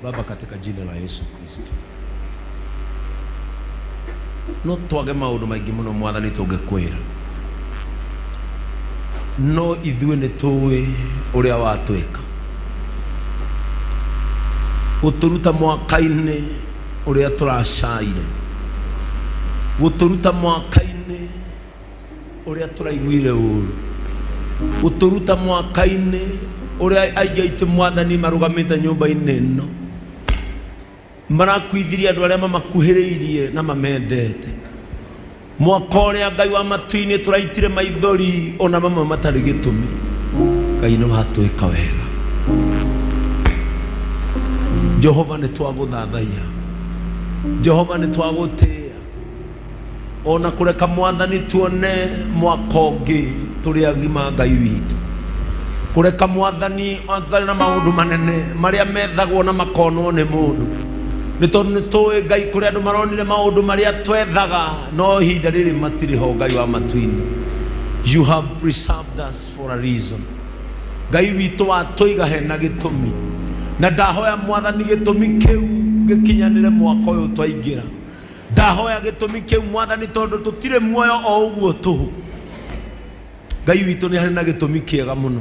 Baba, katika jina la Yesu Kristo, no twage maũndũ maingĩ mũno Mwathani tũngĩkwĩra, no ithuĩ nĩ tũĩ ũrĩa watwĩka gũtũruta mwaka-inĩ ũrĩa tũracaire, gũtũruta mwaka-inĩ ũrĩa tũraiguire ũru, gũtũruta mwaka-inĩ ũrĩa aingĩ aitũ Mwathani marũgamĩte nyũmba-inĩ ĩno marakuithirie andũ arĩa mamakuhĩrĩirie na mamendete. Mwaka ũrĩa Ngai wa matu-inĩ tũraitire maithori ona mamwe matarĩ gĩtũmi, Ngai nĩ watwĩka wega. Jehova nĩ twagũthathaiya, Jehova nĩ twagũtĩĩa, ona kũreka Mwathani tuone mwaka ũngĩ tũrĩ agima. Ngai witũ, kũreka Mwathani atarĩ na maũndũ manene marĩa methagwo na makonwo nĩ mũndũ, nĩ tondũ nĩ tũĩ Ngai kũrĩ andũ maronire maũndũ marĩa twethaga no ihinda rĩrĩ matirĩ ho. Ngai wa matu-inĩ, you have preserved us for a reason. Ngai witũ, watũiga hena gĩtũmi, na ndahoya Mwathani gĩtũmi kĩu gĩkinyanĩre mwaka ũyũ twaingĩra. Ndahoya gĩtũmi kĩu Mwathani, tondũ tũtirĩ muoyo o ũguo tũhũ. Ngai witũ, nĩ harĩ na gĩtũmi kĩega mũno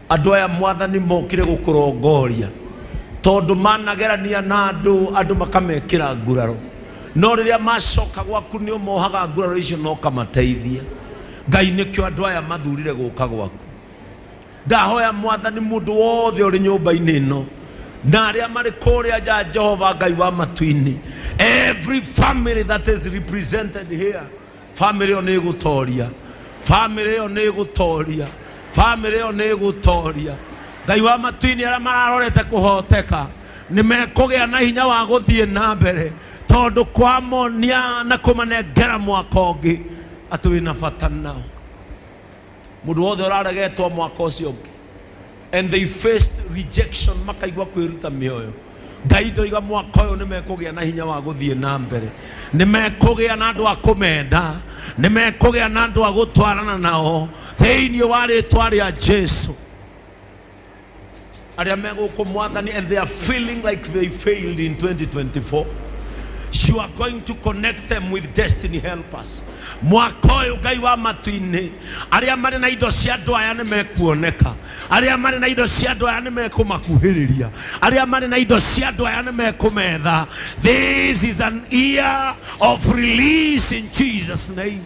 andũ aya Mwathani mokire gũkũrongoria, tondũ managerania na andũ, andũ makamekĩra nguraro, no rĩrĩa macoka gwaku nĩ ũmohaga nguraro icio na ũkamateithia. Ngai, nĩkĩo andũ aya mathurire gũka gwaku. Ndahoya Mwathani, mũndũ wothe ũrĩ nyũmba-inĩ ĩno na arĩa marĩ kũrĩa nja, Jehova Ngai wa matu-inĩ, every family that is represented here, family ĩyo nĩ ĩgũtoria, family ĩyo nĩ ĩgũtoria, family ĩyo nĩ ĩgũtoria. Ngai wa matu-inĩ, arĩa mararorete kũhoteka nĩ mekũgĩa na hinya wa gũthiĩ na mbere, tondũ kwamonia na kũmanengera mwaka ũngĩ atĩ wĩna bata nao. Mũndũ wothe ũraregetwo mwaka ũcio ũngĩ and they faced rejection, makaigua kwĩruta mĩoyo, Ngai, ndoiga mwaka ũyũ nĩ mekũgĩa na hinya wa gũthiĩ na mbere, nĩ mekũgĩa na andũ a kũmenda, nĩ mekũgĩa na andũ a gũtwarana nao thĩinĩ wa rĩtwa rĩa Jesu. Arĩa me gũkũ Mwathani and they are feeling like they failed in 2024, you are going to connect them with destiny helpers mwaka ũyũ. Ngai wa matu-inĩ, arĩa marĩ na indo cia andũ aya nĩ mekuoneka, arĩa marĩ na indo cia andũ aya nĩ mekũmakuhĩrĩria, arĩa marĩ na indo cia andũ aya nĩ mekũmetha. This is an year of release in Jesus' name.